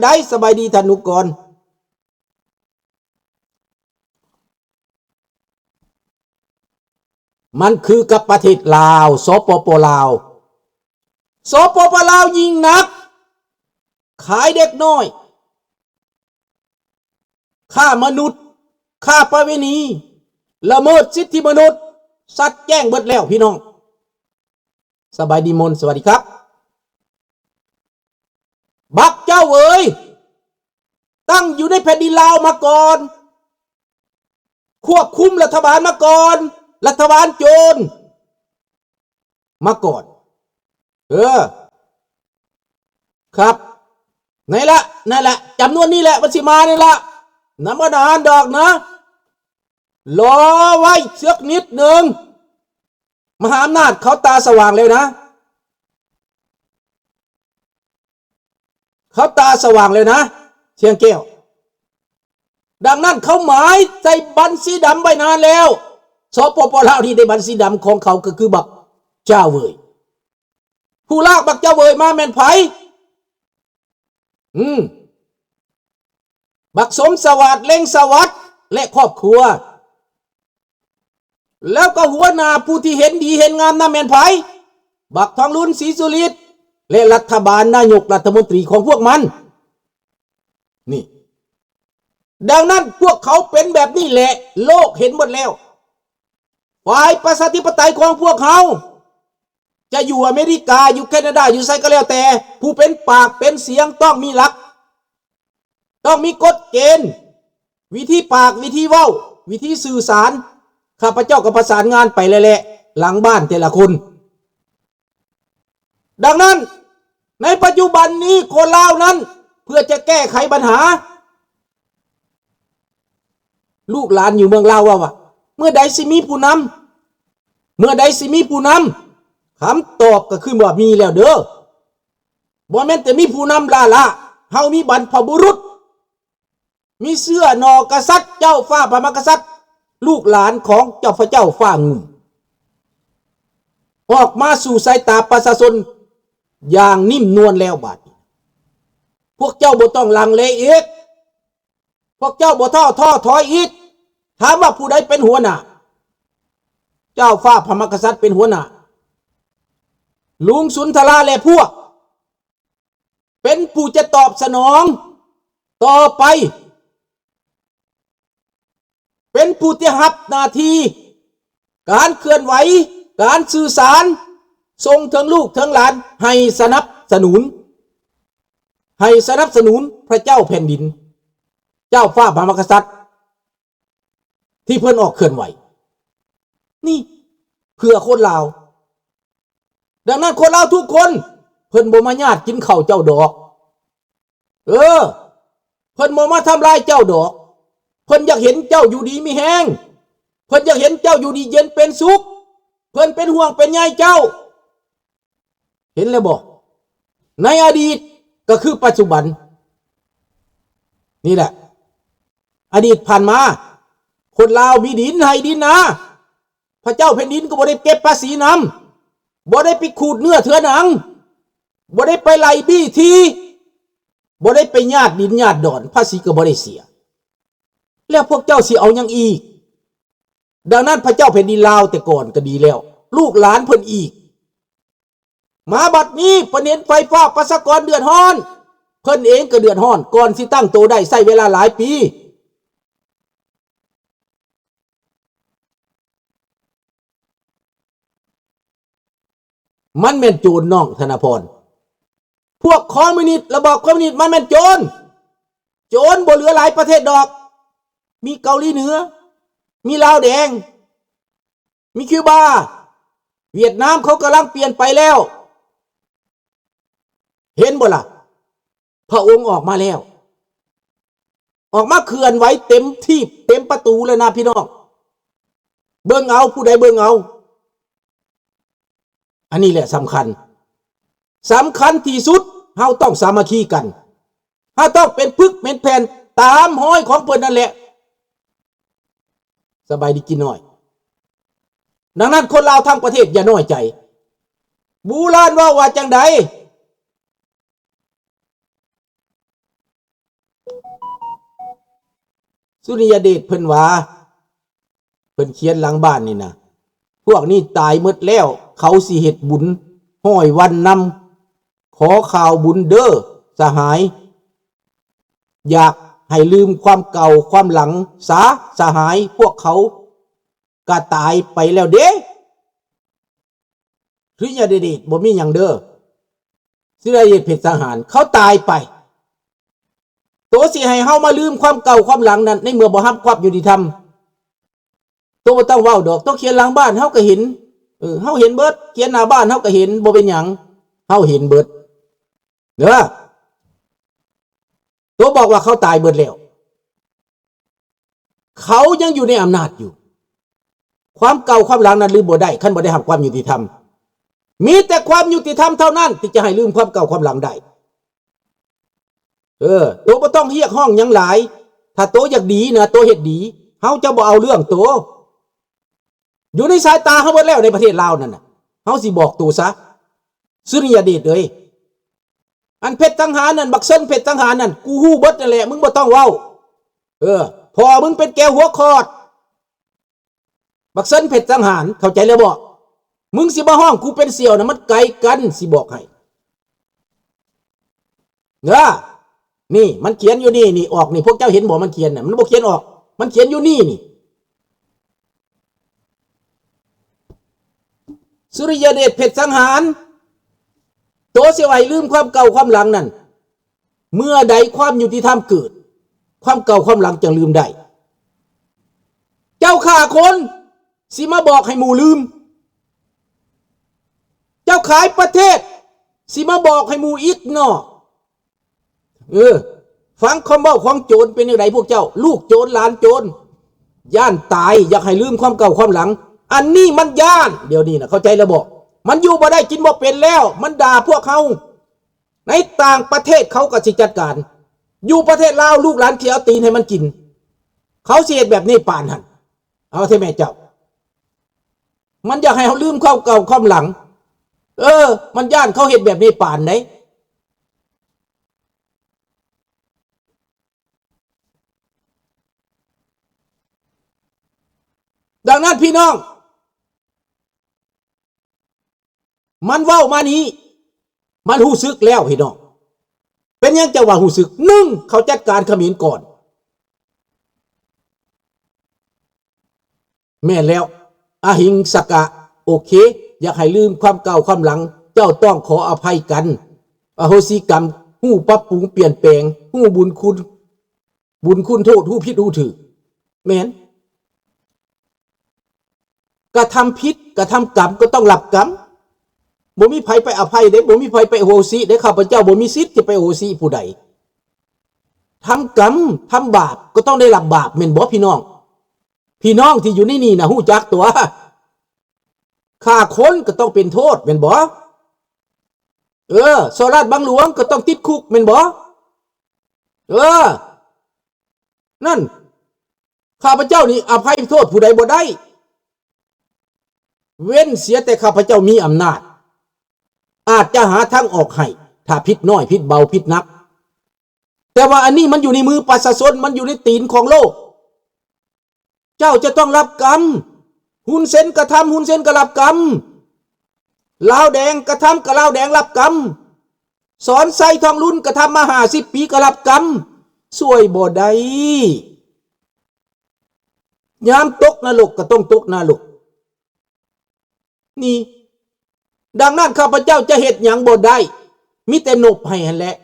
ໄດ້ ສະບາຍດີທ່ານອະນຸກອນ. ມັນຄືກັບປະເທດລາວ ສປປ ລາວ ສປປ ລາວ ຍິ່ງໜັກ ຂາຍເດັກນ້ອຍ ຄ້າມະນຸດ ຄ້າປະເວນີ ລະເມີດສິດທິມະນຸດ ຊັດແຈ້ງເບິດແລ້ວພີ່ນ້ອງ. ສະບາຍດີມົນ ສະຫວັດດີຄັບ. ບັກເຈົ້າເອີຍ ຕັ້ງຢູ່ໃນແຜ່ນດິນລາວມາກ່ອນ ຄວບຄຸມລັດຖະບານມາກ່ອນ ລັດຖະບານໂຈນມາກ່ອນ. ເອີ ຄັບ ນັ້ນລະ ນັ້ນລະ ຈຳນວນນີ້ແຫຼະ ມັນຊິມານີ້ລະ ນຳບໍ່ນານດອກນະ ລໍໄວ້ເຊືອກນິດໜຶ່ງ. ມະຫາອຳນາດເຂົາຕາສະຫວ່າງແລ້ວນະ ເຂົາຕາສະຫວ່າງແລ້ວນະ ຊຽງແກ້ວ. ດັ່ງນັ້ນເຂົາໝາຍໃສ່ບັນຊີດຳໄວ້ນານແລ້ວ. ສປປ ລາວ ທີ່ໄດ້ບັນຊີດຳຂອງເຂົາກໍຄືບັກເຈົ້າເວີຍ. ຜູ້ລາກບັກເຈົ້າເວີຍມາແມ່ນໃຜ? ອືມ ບັກສົມສະຫວາດ ເລັງສະຫວັດ ແລະ ຄອບຄົວ ແລ້ວກໍຫົວໜ້າຜູ້ທີ່ເຫັນດີເຫັນງາມນຳແມ່ນໃຜ? ບັກທອງລຸນ ສີສຸລິດ ແລະ ລັດຖະບານ ນາຍົກລັດຖະມົນຕີຂອງພວກມັນ ນີ້. ດັ່ງນັ້ນພວກເຂົາເປັນແບບນີ້ແຫຼະ ໂລກເຫັນໝົດແລ້ວ. ຝ່າຍປະຊາທິປະໄຕຂອງພວກເຮົາ ຈະຢູ່ອາເມລິກາ ຢູ່ແຄນາດາ ຢູ່ໃສກໍແລ້ວແຕ່ ຜູ້ເປັນປາກເປັນສຽງຕ້ອງມີຫຼັກ ຕ້ອງມີກົດເກນ ວິທີປາກ ວິທີເວົ້າ ວິທີສື່ສານ. ຂ້າພະເຈົ້າກໍປະສານງານໄປແລ້ວແຫຼະ ຫຼັງບ້ານແຕ່ລະຄົນ. ດັ່ງນັ້ນ ໃນປັດຈຸບັນນີ້ ຄົນລາວນັ້ນ ເພື່ອຈະແກ້ໄຂບັນຫາ ລູກຫຼານຢູ່ເມືອງລາວເວົ້າວ່າ ເມື່ອໃດຊິມີຜູ້ນຳ? ເມື່ອໃດຊິມີຜູ້ນຳ? ຄຳຕອບກໍຄືວ່າມີແລ້ວເດີ້. ບໍ່ແມ່ນແຕ່ມີຜູ້ນຳລ້າໆ, ເຮົາມີບັນພະບຸລຸດ, ມີເຊື້ອໜໍ່ກະສັດ ເຈົ້າຟ້າພະມະຫາກະສັດ, ລູກຫຼານຂອງເຈົ້າພະເຈົ້າຟ້າງຸ່ມ ອອກມາສູ່ສາຍຕາປະຊາຊົນຢ່າງນິ້ມນວນແລ້ວ. ບາດນີ້ພວກເຈົ້າບໍ່ຕ້ອງລັງເລອີກ, ພວກເຈົ້າບໍ່ທ້ອທໍ້ຖອຍອີກ. ຖາມວ່າຜູ້ໃດເປັນຫົວໜ້າ? ເຈົ້າຟ້າພະມະຫາກະສັດເປັນຫົວໜ້າ, ລຸງສຸນທະລາ ແລະ ພວກ ເປັນຜູ້ຈະຕອບສະໜອງຕໍ່ໄປ, ເປັນຜູ້ທີ່ຮັບໜ້າທີ່ການເຄື່ອນໄຫວ, ການສື່ສານ, ສົ່ງເຖິງລູກເຖິງຫຼານ, ໃຫ້ສະໜັບສະໜູນ, ໃຫ້ສະໜັບສະໜູນພະເຈົ້າແຜ່ນດິນ, ເຈົ້າຟ້າພະມະຫາກະສັດ ທີ່ເພິ່ນອອກເຄື່ອນໄຫວນີ້ ເພື່ອຄົນລາວ. ດັ່ງນັ້ນ ຄົນລາວທຸກຄົນ ເພິ່ນບໍ່ມາຍາດກິນເຂົ້າເຈົ້າດອກ. ເອີ ເພິ່ນບໍ່ມາທຳລາຍເຈົ້າດອກ. ເພິ່ນຢາກເຫັນເຈົ້າຢູ່ດີມີແຮງ, ເພິ່ນຢາກເຫັນເຈົ້າຢູ່ດີເຢັນເປັນສຸກ, ເພິ່ນເປັນຫ່ວງເປັນໃຍເຈົ້າ. ເຫັນແລ້ວບໍ່? ໃນອະດີດກໍຄືປັດຈຸບັນນີ້ແຫຼະ. ອະດີດຜ່ານມາ ຄົນລາວມີດິນໄຮ່ດິນນາ, ພະເຈົ້າແຜ່ນດິນກໍບໍ່ໄດ້ເກັບພາສີນຳ, ບໍ່ໄດ້ໄປຂູດເນື້ອເຖືອໜັງ, ບໍ່ໄດ້ໄປໄລ່ບ້າທີ່, ບໍ່ໄດ້ໄປຍາດດິນຍາດດອນ, ພາສີກໍບໍ່ໄດ້ເສຍ. ແລ້ວພວກເຈົ້າຊິເອົາຫຍັງອີກ? ດັ່ງນັ້ນ ພະເຈົ້າແຜ່ນດິນລາວແຕ່ກ່ອນກໍດີແລ້ວ, ລູກຫຼານເພິ່ນອີກ. ມາບັດນີ້ເພິ່ນເຫັນໄຟຟ້າປະຊາກອນເດືອດຮ້ອນ, ເພິ່ນເອງກໍເດືອດຮ້ອນ. ກ່ອນຊິຕັ້ງໂຕໄດ້ໃຊ້ເວລາຫຼາຍປີ. ມັນແມ່ນໂຈນ ນ້ອງທະນະພອນ. ພວກຄອມມິວນິດ ລະບອບຄອມມິວນິດ ມັນແມ່ນໂຈນ. ໂຈນບໍ່ເຫຼືອຫຼາຍປະເທດດອກ. ມີເກົາຫຼີເໜືອ, ມີລາວແດງ, ມີຄິວບາ, ຫວຽດນາມເຂົາກຳລັງປ່ຽນໄປແລ້ວ. ເຫັນບໍ່ລະ? ພະອົງອອກມາແລ້ວ, ອອກມາເຄື່ອນໄຫວເຕັມຖີບເຕັມປະຕູແລ້ວນະພີ່ນ້ອງ. ເບິ່ງເອົາ, ຜູ້ໃດເບິ່ງເອົາ. ອັນນີ້ແຫຼະສຳຄັນ, ສຳຄັນທີ່ສຸດ, ເຮົາຕ້ອງສາມັກຄີກັນ. ເຮົາຕ້ອງເປັນປຶກເປັນແຜ່ນຕາມຮອຍຂອງເພິ່ນນັ້ນແຫຼະ. ສະບາຍດີຈີນນ້ອຍ. ດັ່ງນັ້ນ ຄົນລາວທັງປະເທດຢ່ານ້ອຍໃຈ. ບູຮານເວົ້າວ່າຈັ່ງໃດ? ສຸລິຍະເດດເພິ່ນວ່າ ເພິ່ນຂຽນຫຼັງບ້ານນີ້ນະ ພວກນີ້ຕາຍໝົດແລ້ວ ເຂົາຊິເຮັດບຸນຮ້ອຍວັນນຳ ຂໍຂ່າວບຸນເດີສະຫາຍ ຢາກໃຫ້ລືມຄວາມເກົ່າຄວາມຫຼັງສາສະຫາຍ ພວກເຂົາກະຕາຍໄປແລ້ວເດ້. ສຸລິຍະເດດບໍ່ມີຫຍັງເດີ ສຸລິຍະເດດເພັດສັງຫານ ເຂົາຕາຍໄປ ໂຕຊິໃຫ້ເຮົາມາລືມຄວາມເກົ່າຄວາມຫຼັງນັ້ນ ໃນເມື່ອບໍ່ຮັບຄວາມຍຸຕິທຳ ໂຕບໍ່ຕ້ອງເວົ້າດອກ ໂຕຂຽນຫຼັງບ້ານເຮົາກະເຫັນ ເອີ ເຮົາເຫັນເບິດ ຂຽນໜ້າບ້ານເຮົາກະເຫັນ ບໍ່ເປັນຫຍັງ ເຮົາເຫັນເບິດເດີ ໂຕບອກວ່າເຂົາຕາຍເບິດແລ້ວ ເຂົາຍັງຢູ່ໃນອຳນາດຢູ່ ຄວາມເກົ່າຄວາມຫຼັງນັ້ນລືມບໍ່ໄດ້ ຄັນບໍ່ໄດ້ຮັບຄວາມຍຸຕິທຳ ມີແຕ່ຄວາມຍຸຕິທຳເທົ່ານັ້ນທີ່ຈະໃຫ້ລືມຄວາມເກົ່າຄວາມຫຼັງໄດ້. ເອີ ໂຕບໍ່ຕ້ອງຮຽກຮ້ອງຫຍັງຫຼາຍ ຖ້າໂຕຢາກດີນະ ໂຕເຮັດດີ ເຮົາຈະບໍ່ເອົາເລື່ອງໂຕ ຢູ່ໃນສາຍຕາເຮົາເບິດແລ້ວໃນປະເທດລາວນັ້ນນະ ເຮົາຊິບອກໂຕຊະ ສຸລິຍະເດດເອີຍ ອັນເພັດສັງຫານນັ້ນ ບັກເຊີນເພັດສັງຫານນັ້ນ ກູຮູ້ເບິດນັ້ນແຫຼະ ມຶງບໍ່ຕ້ອງເວົ້າ ເອີ ພໍ່ມຶງເປັນແກວຫົວຂອດ ບັກເຊີນເພັດສັງຫານ ເຂົ້າໃຈແລ້ວບໍ່? ມຶງຊິມາຮ້ອງກູເປັນສ່ຽວນະ ມັນໄກກັນ ຊິບອກໃຫ້ເດີ ນີ້ມັນຂຽນຢູ່ນີ້ ນີ້ອອກນີ້ ພວກເຈົ້າເຫັນບໍ່ ມັນຂຽນນະ ມັນບໍ່ຂຽນອອກ ມັນຂຽນຢູ່ນີ້ນີ້ ສຸລິຍະເດດເພັດສັງຫານ ໂຕຊິເອົາໃຫ້ລືມຄວາມເກົ່າຄວາມຫຼັງນັ້ນ ເມື່ອໃດຄວາມຍຸຕິທຳເກີດ ຄວາມເກົ່າຄວາມຫຼັງຈັ່ງລືມໄດ້ ເຈົ້າຂ້າຄົນ ຊິມາບອກໃຫ້ໝູ່ລືມ ເຈົ້າຂາຍປະເທດ ຊິມາບອກໃຫ້ໝູ່ອີກນໍ ເອີ ຟັງຄຳເວົ້າຂອງໂຈນເປັນຈັ່ງໃດພວກເຈົ້າ ລູກໂຈນຫຼານໂຈນ ຢ້ານຕາຍ ຢາກໃຫ້ລືມຄວາມເກົ່າຄວາມຫຼັງ ອັນນີ້ມັນຢ້ານ ດຽວນີ້ນະ ເຂົ້າໃຈແລ້ວບໍ່? ມັນຢູ່ບໍ່ໄດ້ກິນບໍ່ເປັນແລ້ວ ມັນດ່າພວກເຮົາ ໃນຕ່າງປະເທດເຂົາກະຊິຈັດການ ຢູ່ປະເທດລາວລູກຫຼານຊິເອົາຕີນໃຫ້ມັນກິນ ເຂົາຊິເຮັດແບບເນປານຫັ້ນ ເອົາແທ້ແມ່ເຈົ້າ ມັນຢາກໃຫ້ເຮົາລືມຄວາມເກົ່າຄວາມຫຼັງ ເອີ ມັນຢ້ານເຂົາເຮັດແບບເນປານໃດ ດັ່ງນັ້ນພີ່ນ້ອງ ມັນເວົ້າມານີ້ ມັນຮູ້ສຶກແລ້ວພີ່ນ້ອງ ເປັນຫຍັງຈັ່ງວ່າຮູ້ສຶກ? ໜຶ່ງ ເຂົາຈັດການຂະເໝນກ່ອນ ແມ່ນແລ້ວ ອະຫິງສະກະ ໂອເຄ ຢາກໃຫ້ລືມຄວາມເກົ່າຄວາມຫຼັງ ເຈົ້າຕ້ອງຂໍອະໄພກັນ ອະໂຫສິກຳ ຮູ້ປັບປຸງປ່ຽນແປງ ຮູ້ບຸນຄຸນ ບຸນຄຸນໂທດ ຮູ້ຜິດຮູ້ຖືກ ແມ່ນ ກະທຳຜິດ ກະທຳກຳ ກໍຕ້ອງຮັບກຳ ບໍ່ມີໃຜໄປອະໄພເດ້ ບໍ່ມີໃຜໄປໂຫສິເດ້ ຂ້າພະເຈົ້າບໍ່ມີສິດຈະໄປໂຫສິຜູ້ໃດ ທຳກຳ ທຳບາບ ກໍຕ້ອງໄດ້ຮັບບາບ ແມ່ນບໍ່ພີ່ນ້ອງ? ພີ່ນ້ອງທີ່ຢູ່ໃນນີ້ນະ ຮູ້ຈັກຕົວະ ຂ້າຄົນກໍຕ້ອງເປັນໂທດ ແມ່ນບໍ່? ເອີ ສໍ້ລາດບັງຫຼວງກໍຕ້ອງຕິດຄຸກ ແມ່ນບໍ່? ເອີ ນັ້ນ ຂ້າພະເຈົ້ານີ້ອະໄພໂທດຜູ້ໃດບໍ່ໄດ້ ເວັ້ນເສຍແຕ່ຂ້າພະເຈົ້າມີອຳນາດ ອາດຈະຫາທາງອອກໃຫ້ ຖ້າຜິດນ້ອຍ ຜິດເບົາ ຜິດໜັກ ແຕ່ວ່າອັນນີ້ມັນຢູ່ໃນມືປະຊາຊົນ ມັນຢູ່ໃນຕີນຂອງໂລກ ເຈົ້າຈະຕ້ອງຮັບກຳ ຮຸນເຊັນກະທຳ ຮຸນເຊັນກໍຮັບກຳ ລາວແດງກະທຳ ກໍລາວແດງຮັບກຳ ສອນໄຊທອງລຸນກະທຳມາຫ້າສິບປີກໍຮັບກຳ ຊ່ວຍບໍ່ໄດ້ ຍາມຕົກນະລົກກໍຕ້ອງຕົກນະລົກ ນີ້ ດັ່ງນັ້ນ ຂ້າພະເຈົ້າຈະເຮັດຫຍັງບໍ່ໄດ້ ມີແຕ່ນົບໃຫ້ຫັ້ນແຫຼະ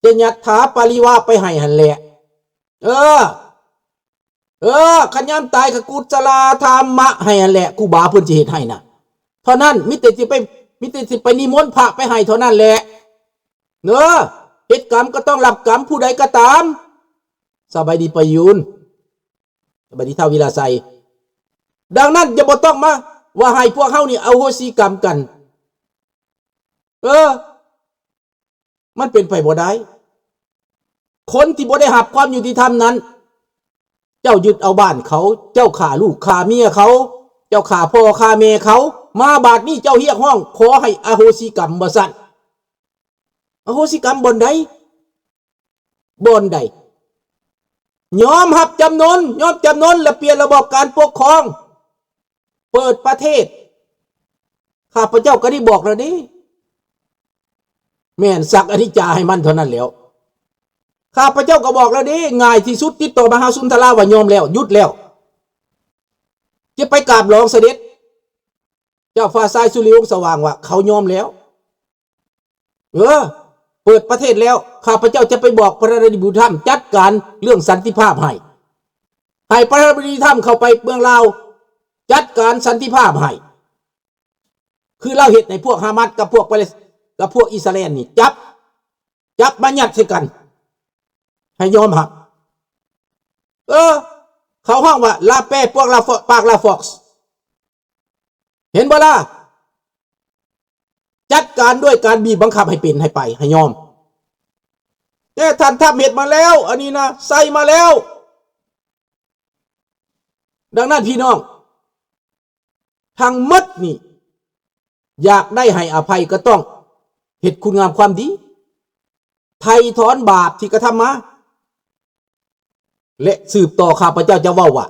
ຈະຍັດຖາປະລິວາໄປໃຫ້ຫັ້ນແຫຼະ ເອີ ເອີ ຄັນຍາມຕາຍ ກະກຸດສະລາທາມະໃຫ້ຫັ້ນແຫຼະ ຄູບາເພິ່ນຊິເຮັດໃຫ້ນະ ເທົ່ານັ້ນ ມີແຕ່ຊິໄປ ມີແຕ່ຊິໄປນິມົນພະໄປໃຫ້ເທົ່ານັ້ນແຫຼະ ເອີ ເຮັດກຳກໍຕ້ອງຮັບກຳ ຜູ້ໃດກໍຕາມ ສະບາຍດີປະຢູນ ສະບາຍດີທ້າວວິລາໄຊ ດັ່ງນັ້ນ ຢ່າ ບໍ່ຕ້ອງມາວ່າໃຫ້ພວກເຮົານີ້ອະໂຫສິກຳກັນ ເອີ ມັນເປັນໄປບໍ່ໄດ້ ຄົນທີ່ບໍ່ໄດ້ຮັບຄວາມຍຸຕິທຳນັ້ນ ເຈົ້າຍຶດເອົາບ້ານເຂົາ ເຈົ້າຂ້າລູກຂ້າເມຍເຂົາ ເຈົ້າຂ້າພໍ່ຂ້າແມ່ເຂົາ ມາບາດນີ້ເຈົ້າຮຽກຮ້ອງຂໍໃຫ້ອະໂຫສິກຳວ່າຊັ້ນ ອະໂຫສິກຳບ່ອນໃດ? ບ່ອນໃດ? ຍອມຮັບຈຳນົນ, ຍອມຈຳນົນ ແລະ ປ່ຽນລະບອບການປົກຄອງ, ເປີດປະເທດ. ຂ້າພະເຈົ້າກໍໄດ້ບອກແລ້ວເດ້. ແມ່ນ ສັກອະນິດຈາໃຫ້ມັນເທົ່ານັ້ນແຫຼ້ວ. ຂ້າພະເຈົ້າກໍບອກແລ້ວເດ້, ງ່າຍທີ່ສຸດ ຕິດຕໍ່ມະຫາສຸນທະລາວ່າຍອມແລ້ວ, ຢຸດແລ້ວ. ຈະໄປກາບຫຼວງສະເດັດ ເຈົ້າຟ້າຊາຍສຸລິວົງສະຫວ່າງວ່າເຂົາຍອມແລ້ວ. ເອີ ເປີດປະເທດແລ້ວ, ຂ້າພະເຈົ້າຈະໄປບອກປະທານາທິບໍດີທຣຳ ຈັດການເລື່ອງສັນຕິພາບໃຫ້, ໃຫ້ປະທານາທິບໍດີທຣຳເຂົ້າໄປເມືອງລາວ ຈັດການສັນຕິພາບໃຫ້ ຄືລາວເຮັດໃຫ້ພວກຮາມາສກັບພວກປາເລສ ກັບພວກອິດສະຣາແອນນີ້ ຈັບ ຈັບມາຍັດໃສ່ກັນ ໃຫ້ຍອມຮັບ. ເອີ ເຂົາຮ້ອງວ່າລາແປ ພວກລາຟອກ ປາກລາຟອກ ເຫັນບໍ່ລະ? ຈັດການດ້ວຍການບີບບັງຄັບໃຫ້ເປັນ ໃຫ້ໄປ ໃຫ້ຍອມ. ແຕ່ທ່ານທຳເຮັດມາແລ້ວ, ອັນນີ້ນະ ໃສ່ມາແລ້ວ. ດັ່ງນັ້ນພີ່ນ້ອງ ທັງໝົດນີ້ ຢາກໄດ້ໃຫ້ອະໄພກໍຕ້ອງເຮັດຄຸນງາມຄວາມດີ ໄຖ່ຖອນບາບທີ່ກະທຳມາ. ແລະ ສືບຕໍ່ ຂ້າພະເຈົ້າຈະເວົ້າວ່າ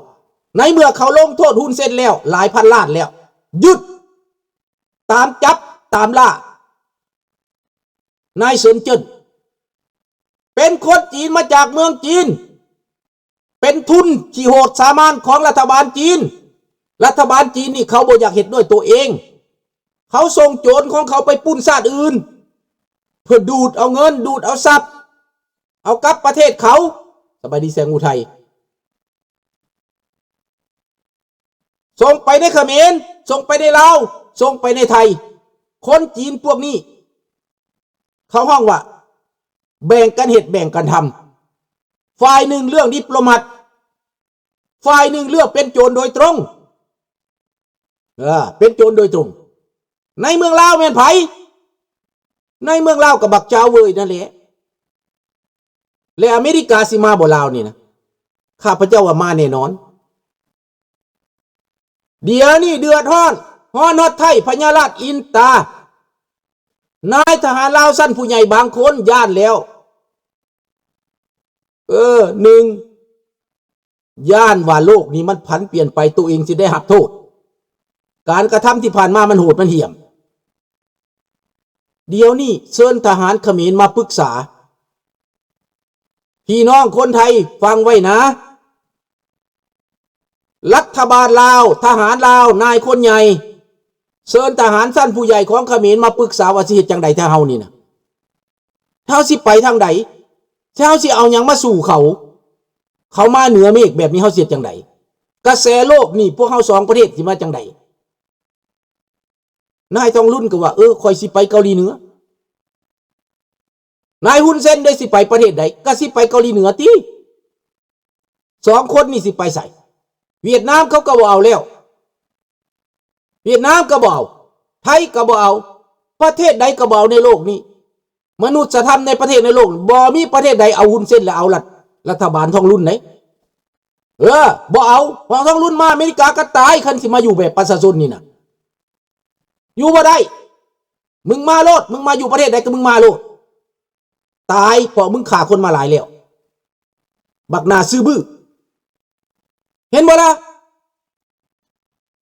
ໃນເມື່ອເຂົາລົງໂທດຮຸນເຊັນແລ້ວ ຫຼາຍພັນລ້ານແລ້ວ, ຢຸດ ຕາມຈັບ ຕາມລ່າ ນາຍເຊິນເຈິນ ເປັນຄົນຈີນ ມາຈາກເມືອງຈີນ, ເປັນທຶນຂີ້ໂຫດສາມານຂອງລັດຖະບານຈີນ. ລັດຖະບານຈີນນີ້ເຂົາບໍ່ຢາກເຮັດດ້ວຍໂຕເອງ, ເຂົາສົ່ງໂຈນຂອງເຂົາໄປປຸ້ນຊາດອື່ນ ເພື່ອດູດເອົາເງິນ ດູດເອົາຊັບ ເອົາກັບປະເທດເຂົາ. ສະບາຍດີແສງອຸໄທ. ສົ່ງໄປໃນຂະເໝນ, ສົ່ງໄປໃນລາວ, ສົ່ງໄປໃນໄທ. ຄົນຈີນພວກນີ້ ເຂົາຮ້ອງວ່າແບ່ງກັນເຮັດແບ່ງກັນທຳ, ຝ່າຍໜຶ່ງເລື່ອງດິບໂລມັດ, ຝ່າຍໜຶ່ງເລືອກເປັນໂຈນໂດຍຕຣົງ. ເອີ ເປັນໂຈນໂດຍຕຣົງ. ໃນເມືອງລາວແມ່ນໃຜ? ໃນເມືອງລາວກໍບັກຈາວເວີຍນັ້ນແຫຼະ. ແລະອາເມລິກາຊິມາບໍ່ລາວນີ້ນະ? ຂ້າພະເຈົ້າວ່າມາແນ່ນອນ. ດຽວນີ້ເດືອດຮ້ອນ, ຮ້ອນຮອດໄທ ພະຍາລາດອິນຕາ. ນາຍທະຫານລາວຊັ້ນຜູ້ໃຫຍ່ບາງຄົນຢ້ານແລ້ວ. ເອີ ໜຶ່ງ ຢ້ານວ່າໂລກນີ້ມັນຜັນປ່ຽນໄປ, ໂຕເອງຊິໄດ້ຮັບໂທດ. ການກະທຳທີ່ຜ່ານມາມັນໂຫດ, ມັນຫ້ຽມ. ດຽວນີ້ເຊີນທະຫານຂະເໝນມາປຶກສາ. ພີ່ນ້ອງຄົນໄທຟັງໄວ້ນະ, ລັດຖະບານລາວ, ທະຫານລາວ, ນາຍຄົນໃຫຍ່ ເຊີນທະຫານຊັ້ນຜູ້ໃຫຍ່ຂອງຂະເໝນມາປຶກສາວ່າຊິເຮັດຈັ່ງໃດແທ້ເຮົານີ້ນະ. ເຮົາຊິໄປທາງໃດ? ເຮົາຊິເອົາຫຍັງມາສູ້ເຂົາ? ເຂົາມາເໜືອເມກແບບນີ້ ເຮົາຊິເຮັດຈັ່ງໃດ? ກະແສໂລກນີ້ ພວກເຮົາສອງປະເທດຊິມາຈັ່ງໃດ? ນາຍທອງລຸນກໍວ່າ ເອີ ຂ້ອຍຊິໄປເກົາຫຼີເໜືອ. ນາຍຮຸນເຊັນເດ ຊິໄປປະເທດໃດ? ກະຊິໄປເກົາຫຼີເໜືອຕິ. ສອງຄົນນີ້ຊິໄປໃສ? ຫວຽດນາມເຂົາກໍບໍ່ເອົາແລ້ວ. ຫວຽດນາມກໍບໍ່ເອົາ, ໄທກໍບໍ່ເອົາ, ປະເທດໃດກໍບໍ່ເອົາໃນໂລກນີ້. ມະນຸດສະທຳໃນປະເທດໃນໂລກ ບໍ່ມີປະເທດໃດເອົາຮຸນເຊັນ ແລະ ເອົາລັດ ລັດຖະບານທອງລຸນເດ້. ເອີ ບໍ່ເອົາ. ທອງລຸນມາອາເມລິກາກໍຕາຍ, ຄັນຊິມາຢູ່ແບບປະຊາຊົນນີ້ນະ ຢູ່ບໍ່ໄດ້. ມຶງມາໂລດ, ມຶງມາຢູ່ປະເທດໃດກໍມຶງມາໂລດ. ຕາຍ ເພາະມຶງຂ້າຄົນມາຫຼາຍແລ້ວ. ບັກໜ້າຊື່ບື້. ເຫັນບໍ່ລະ?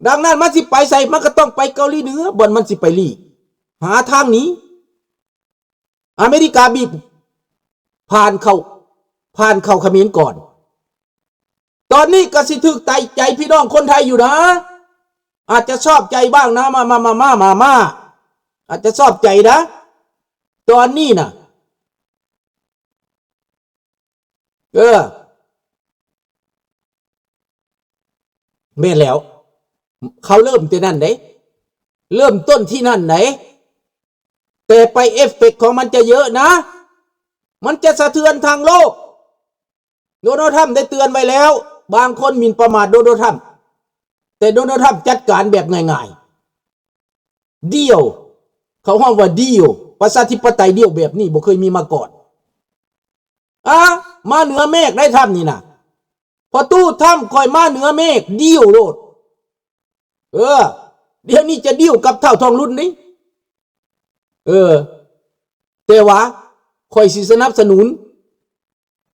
ດັ່ງນັ້ນມັນຊິໄປໃສ? ມັນກໍຕ້ອງໄປເກົາຫຼີເໜືອ, ບ່ອນມັນຊິໄປຫຼີກ ຫາທາງໜີ. ອາເມລິກາບີບຜ່ານເຂົ້າ, ຜ່ານເຂົ້າຂະເໝນກ່ອນ. ຕອນນີ້ກໍຊິຖືກໃຈ ໃຈພີ່ນ້ອງຄົນໄທຢູ່ນະ, ອາດຈະຊອບໃຈບ້າງນະ, ມາ ມາ ອາດຈະຊອບໃຈນະ ຕອນນີ້ນະ. ເອີ ແມ່ນແລ້ວ, ເຂົາເລີ່ມແຕ່ນັ້ນເດ້, ເລີ່ມຕົ້ນທີ່ນັ້ນເດ້. ແຕ່ໄປເອຟເຟັກຂອງມັນຈະເຍອະນະ, ມັນຈະສະເທືອນທັງໂລກ. ໂດນັລ ທຣຳ ໄດ້ເຕືອນໄວ້ແລ້ວ, ບາງຄົນໝິ່ນປະໝາດໂດນັລ ທຣຳ, ແຕ່ໂດນັລ ທຣຳ ຈັດການແບບງ່າຍໆ. ດ່ຽວ, ເຂົາຮ້ອງວ່າດ່ຽວ, ປະຊາທິປະໄຕດ່ຽວແບບນີ້ບໍ່ເຄີຍມີມາກ່ອນ. ອາ, ມາເໜືອເມກໄດ້ ທຣຳ ນີ້ນະ. ພໍ່ຕູ້ ທຣຳ ຂ້ອຍມາເໜືອເມກ, ດ່ຽວໂລດ. ເອີ, ດຽວນີ້ຈະດິວກັບທ້າວທອງລຸນນີ້. ເອີ, ແຕ່ວ່າຂ້ອຍຊິສະໜັບສະໜູນ